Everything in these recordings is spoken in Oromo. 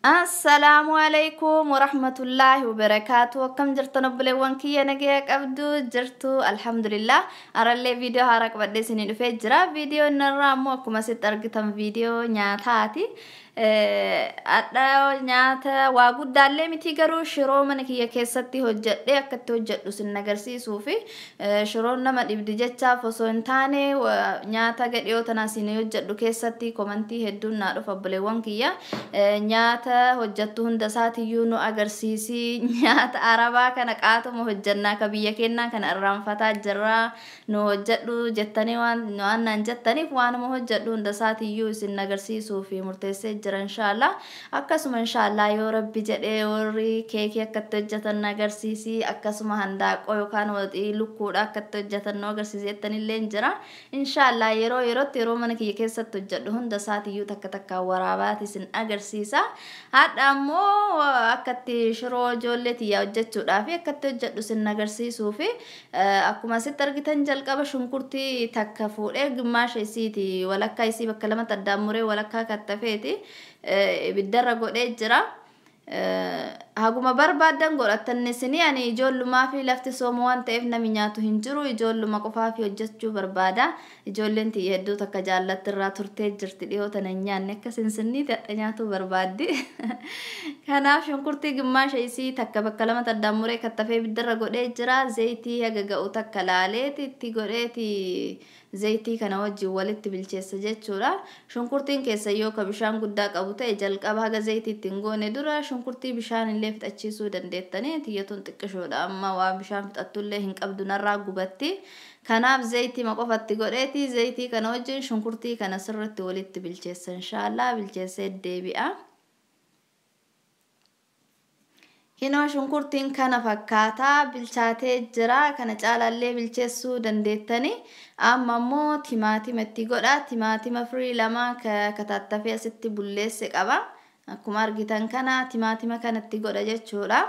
Assalaamu alaikum warahmatullaahi wabarakaatu. Akkam jirtan obboleewwan kiyya? Nagaya qabdu jirtu? Alhamdulillah. Arallee viidiyoo haaraa qabadhee isinii dhufee jira. Viidiyoon irraa ammoo akkuma asitti argitan viidiyoo nyaataati. Adha nyaata waa guddaallee miti, garuu shiroo mana kiyya keessatti hojjedhee akkatti hojjedhu sin agarsiisuu fi shiroon nama dhibdi jechaaf osoo hin taane, nyaata gadhiyoo tanaa isin hojjedhu keessatti komantii hedduun naa dhufa, obboleewwan kiyya. Nyaata hojjettu hunda isaatiyyuu nu agarsiisi, nyaata arabaa kana qaatuma hojjannaa, ka biyya keenyaa kana irraanfataa jirra, nu hojjedhu jettanii waan naan jettaniif waanuma hojjedhu hunda isaatiyyuu isin agarsiisuu fi murteessee jira inshaallah. Akkasuma inshaallah yoo rabbi jedhee warri keekii akkatti hojjetan nu agarsiisi, akkasuma handaaqoo yookaan waxii lukkuudha akkatti hojjetan nu agarsiisi jettanillee jira. Inshaallah yeroo yerootti yeroo mana kiyya keessatti hojjedhu hunda isaatiyyuu takka takkaan waraabaati isin agarsiisa. Hadha ammoo akkatti shiroo ijoollee tiyyaa hojjechuudhaa fi akkatti hojjedhu isin agarsiisuu fi akkuma asitti argitan jalqaba shunkurtii takka fuudhee gimmaasha isiiti walakkaa isii bakka lamatti addaan muree walakkaa kattafeeti ibiddarra godhee jira. Haguma barbaaddan godhattan isinii, ani ijoollumaa fi lafti sooma waan ta'eef nami nyaatu hin jiru, ijoolluma qofaa fi hojjechuu barbaada. Ijoolleen tiyya hedduu takka jaallatti irraa turtee jirti, dhiyoo tana hin nyaanne, akka sinsinniiti hadha nyaatuu barbaaddi. Kanaaf shunkurtii gimmaasha isii takka bakka lamatti addaan muree kattafee ibiddarra godhee jira. Zayitii haga ga'u takka laaleeti itti godheeti zayitii kana wajjin walitti bilcheessa jechuudha. Shunkurtiin keessa yoo ka bishaan guddaa qabu ta'e, jalqaba haga zayitii ittiin goone dura shunkurtii bishaan illee fixachiisuu dandeettanii. Tiyyatuun xiqqishoodha, amma waan bishaan fixattullee hin qabdu, narraa gubatti. Kanaaf zayitii ma qofatti godheeti zayitii kana wajjin shunkurtii kana sirriitti walitti bilcheessa inshaallah, bilcheessee deebi'a. Kinoo shunkurtiin kana fakkaataa bilchaatee jira. Kana caalaallee bilcheessuu dandeettani. Amma immoo timaatima itti godha. Timaatima firii lama kataattafee asitti bulleesse qaba. Akkuma argitan kana timaatima kanatti godha jechuudha.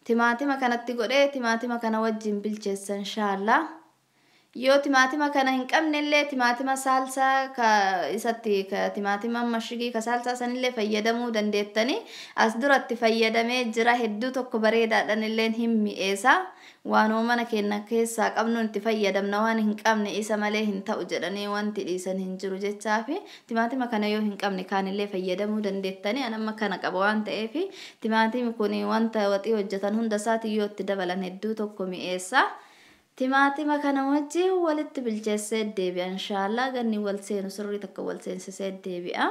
Timaatima kanatti godhee timaatima kana wajjin bilcheessa inshaallah. Yoo timaatima kana hin qabne illee timaatima saalsaa ka isatti ka timaatima mashigii ka saalsaa sanillee fayyadamuu dandeettani. As duratti fayyadamee jira, hedduu tokko bareedaadhaan illee hin mi'eessa. Waanuma mana keenya keessaa qabnuun itti fayyadamna, waan hin qabne isa malee hin ta'u jedhanii wanti dhiisan hin jiru jechaafi timaatima kana yoo hin qabne kaanillee fayyadamuu dandeettani. An amma kana qaba waan ta'eef, timaatimni kun wanta waxii hojjetan hunda isaati yoo itti dabalan hedduu tokko mi'eessa. Timaatima kana wajjin walitti bilcheessee deebi'a inshaallah, ganni wal seenu sirrii takka wal seensisee deebi'a.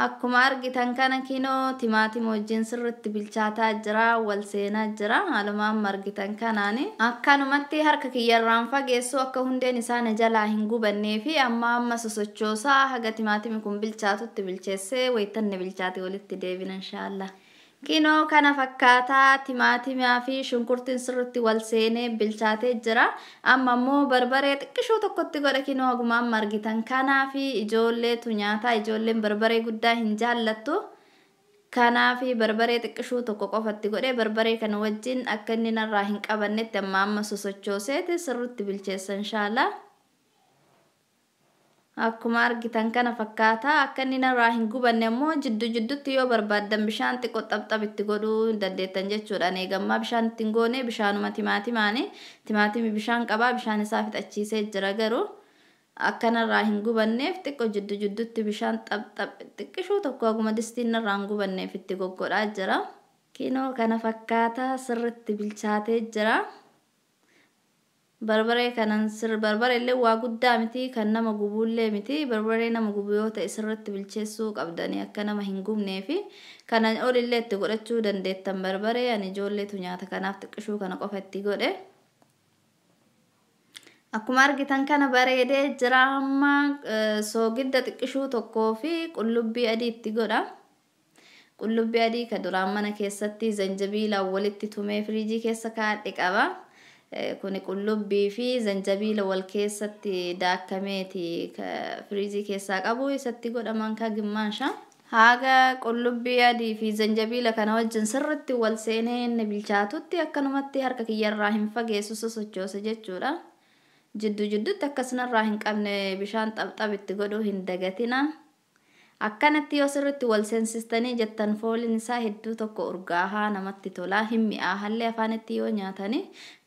Akkuma argitan kana kinoo timaatima wajjin sirriitti bilchaataa jira, wal seenaa jira haaluma amma argitan kanaani. Akkanumatti harka kiyyarraan fageessu akka hundeen isaa na jalaa hin gubannee fi amma amma sosochoosaa haga timaatimni kun bilchaatutti bilcheessee wayittanne bilchaate walitti deebina inshaallah. Kinoo kana fakkaataa timaatimaa fi shunkurtiin sirriitti wal seenee bilchaatee jira. Amma immoo barbaree xiqqishuu tokkotti godha, kinoo haguma amma argitan kanaa fi ijoolleetu nyaata. Ijoolleen barbaree guddaa hin jaallattu. Kanaaf barbaree xiqqishuu tokko qofatti godhee barbaree kana wajjin akka inni narraa hin qabannetti amma amma sosochooseeti sirriitti bilcheessa inshaallah. Akkuma argitan kana fakkaata. Akka inni narraa hin gubanne immoo jiddu jiddutti yoo barbaaddan bishaan xiqqoo xapxap itti godhuu dandeettan jechuudha. Eegammaa bishaan itti hin goone, bishaanuma timaatimaani. Timaatimi bishaan qabaa, bishaan isaa fixachiisee jira, garuu akka narraa hin gubanneef xiqqoo jiddu jiddutti bishaan xapxap xiqqishuu tokko haguma distiin narraa hin gubanneef itti goggodhaa jira. Kinoo kana fakkaata sirriitti bilchaatee jira. Barbaree kanan sir barbaree illee waa guddaa miti, kan nama gubuullee miti. Barbaree nama gubu yoo ta'e sirriitti bilcheessuu qabdanii akka nama hin gubnee fi kana olillee itti godhachuu dandeettan barbaree. Ani ijoolleetu nyaata, kanaaf xiqqishuu kana qofa itti godhe. Akkuma argitan kana bareedee jira. Amma soogidda xiqqishuu tokkoo fi qullubbii adii itti godha. Qullubbii adii ka duraan mana keessatti zanjabiilaan walitti tumee firiijii keessa kaa'adhe qaba. Kuni qullubbii fi zanjabiila wal keessatti daakameeti firiijii keessaa qabu, isatti godhaman ka gimmaasha. Haga qullubbii adii fi zanjabiila kana wajjin sirritti wal seenee inni bilchaatutti akkanumatti harka kiyyarraa hin fageessu, sosochoosa jechuudha. Jiddu jidduutti akkasumarraa hin qabne bishaan xapxap itti godhuu hin dagatina. Akkanatti yoo sirriitti wal seensistanii jettan fooliin isaa hedduu tokko urgaahaa namatti tolaa hin mi'aahallee afaanitti yoo nyaatanii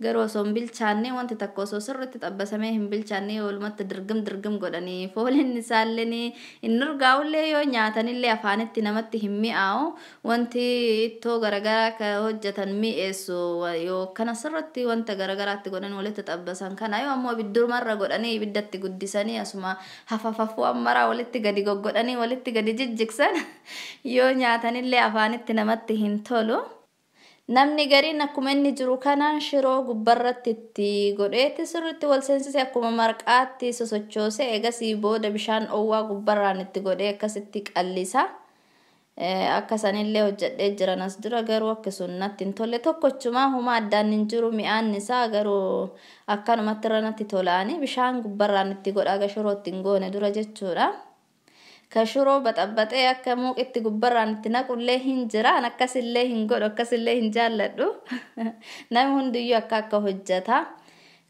garuu osoo hin bilchaanne wanti takka osoo sirriitti xabbasamee hin bilchaanne walumatti dirgim dirgim godhanii fooliin isaallee hin urgaa'ullee yoo nyaatanillee afaanitti namatti hin mi'aawu. Wanti ittoo garaagaraa ka hojjetan mi'eessu yoo kana sirriitti wanta garaagaraatti godhan walitti xabbasan kana yoo ammoo ibiddumarra godhanii ibiddatti guddisanii asuma hafafafuu ammaraa walitti gadi goggodhanii walitti gadi jijjigsan yoo nyaatanillee afaanitti namatti hin tolu. Namni gariin akkuma inni jiru kanaan shiroo gubbarratti itti godheetti sirriitti wal seensisee akkuma marqaatti sosochoosee eegasii booda bishaan dhoowwaa gubbarraan itti godhee akkasitti qallisa. Akka sanillee hojjedhee jiran as dura garuu akka sun natti hin tolle tokkochumaa humaa addaan hin jiru mi'aan isaa garuu akkanumatti irra natti tolaani bishaan gubbarraan itti godhaa aga shiroo itti hin goone dura jechuudha. Ka shiroo baxabbaxee akka muuqitti gubbarraan itti naqullee hin jira an akkasillee hin godhu akkasillee hin jaalladhu namni hundiyyuu akka akka hojjeta.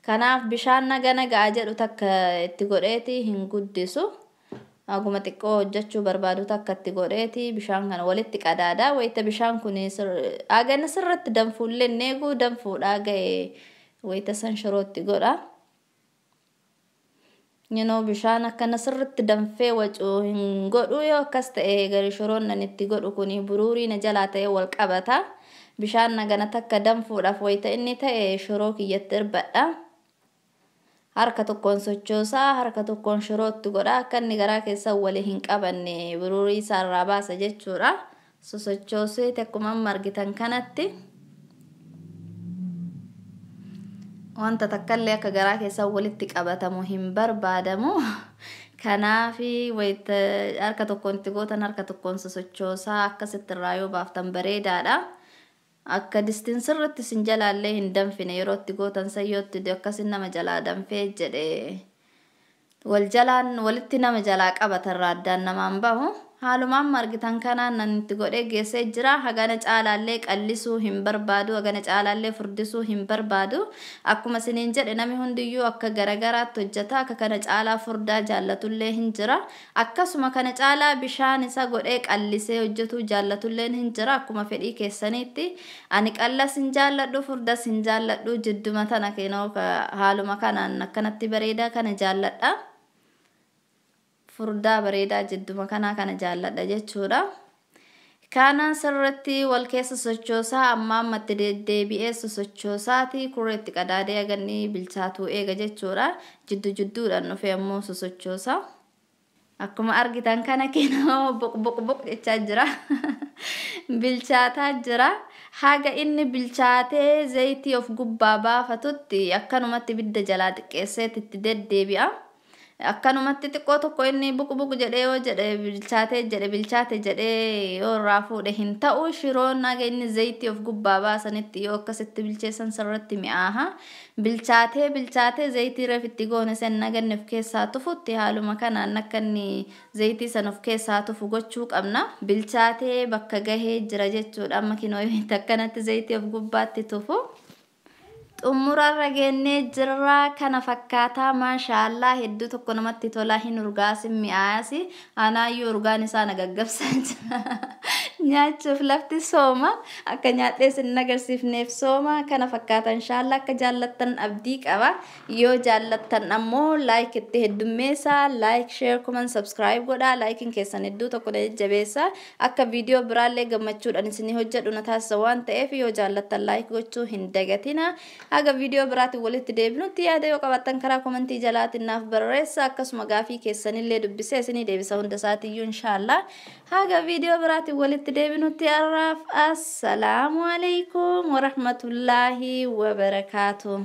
Kanaaf bishaan naga nagaa jedhu takka itti godheeti hin guddisu. Aguma xiqqoo hojjechuu barbaadu takka itti godheeti bishaan kana walitti qadaada. Wayita bishaan kun agana sirriitti danfuullee hin eegu danfuudhaa ga'e wayita san shirootti godha. Yeroo bishaan akkana sirriitti danfee wacuu hin godhu yoo akkas ta'e gari shiroon nan itti godhu kun buruurii na jalaa ta'e wal qabata. Bishaan nagana takka danfuudhaaf wayita inni ta'e shiroo kiyyatti irbadha. Harka tokkoon sochoosaa harka tokkoon shirootti godha akka inni garaa keessa walii hin qabanne buruurii isaarraa baasa jechuudha. Sosochooseeti akkuma amma argitan kanatti. Wanta takkallee akka garaa keessa walitti qabatamu hin barbaadamu. Kanaaf wayita harka tokkoon itti gootan harka tokkoon sosochoosaa akkasitti irraa yoo baaftan bareedaadha. Akka distiin sirriitti sin jalaallee hin danfine yeroo itti gootan sayyootti akkasin nama jalaa danfee jedhe wal jalaan walitti nama jalaa qabatarraa addaan namaan bahu. Haaluma amma argitan kanaan nan itti godhee geessee jira. Hagana caalaallee qallisuu hin barbaadu. Hagana caalaallee furdisuu hin barbaadu. Akkuma isiniin jedhe namni hundiyyuu akka garagaraatti hojjeta. Akka kana caalaa furdaa jaallatullee hin jira. Akkasuma kana caalaa bishaan isa godhee qallisee hojjetuu jaallatullee hin jira. Akkuma fedhii keessaniitti. Ani qallas hin jaalladhu, furdas hin jaalladhu. Jidduma tana kenoo haaluma kanaan akkanatti bareedaa kana jaalladha. Furdaa bareedaa jidduma kanaa kana jaalladha jechuudha. Kana sirriitti wal keessa sochoosaa amma ammatti deddeebi'ee sosochoosaati kurreetti qadaadee aganni bilchaatuu eega jechuudha. Jiddu jidduudhaan dhufee ammoo sosochoosaa. Akkuma argitan kana kinoo boq boq boq jechaa jira. Bilchaataa jira. Haga inni bilchaatee zayitii of gubbaa baafatutti akkanumatti ibidda jalaa xiqqeesseetti itti deddeebi'a. Akkanumatti xiqqoo tokko inni buqu buqu jedhee yoo jedhe bilchaatee jedhe bilchaate jedhee yoo irraa fuudhe hin ta'u. Shiroon haga inni zayitii of gubbaa baasanitti yoo akkasitti bilcheessan sirriitti mi'aaha. Bilchaatee bilchaatee zayitii reef itti goone san naganni of keessaa tufutti haaluma kanaan akka inni zayitii san of keessaa tufu gochuu qabna. Bilchaatee bakka gahee jira jechuudha. Amma kinoo akkanatti zayitii of gubbaatti tufu. Xumurarra geennee jirra. Kana fakkaataa maashaallaa hedduu tokko namatti tolaa hin urgaasin mi'aayasi. Anaayyuu urgaan isaa na gaggabsaa jira. Nyaachuuf lafti sooma. Akka nyaadhee isin agarsiifneef sooma. Kana fakkaata inshaallaa akka jaallattan abdii qaba. Yoo jaallattan ammoo like itti heddummeessaa. Like, share, comment, subscribe godhaa. Laayikiin keessan hedduu tokko na jajjabeessa. Akka viidiyoo biraallee gammachuudhaan isinii hojjedhu na taasisa waan ta'eef yoo jaallattan like gochuu hin dagatina. Haga viidiyoo biraatiin walitti deebinutti yaada yoo qabaattan karaa komentii jalaatiin naaf barreessa. Akkasuma gaafii keessanillee dubbisee isinii deebisa hunda isaatiiyyuu inshaallaa. Haga viidiyoo biraatiin walitti deebinutti har'aaf assalaamu alaikum warahmatullaahi wabarakaatuh.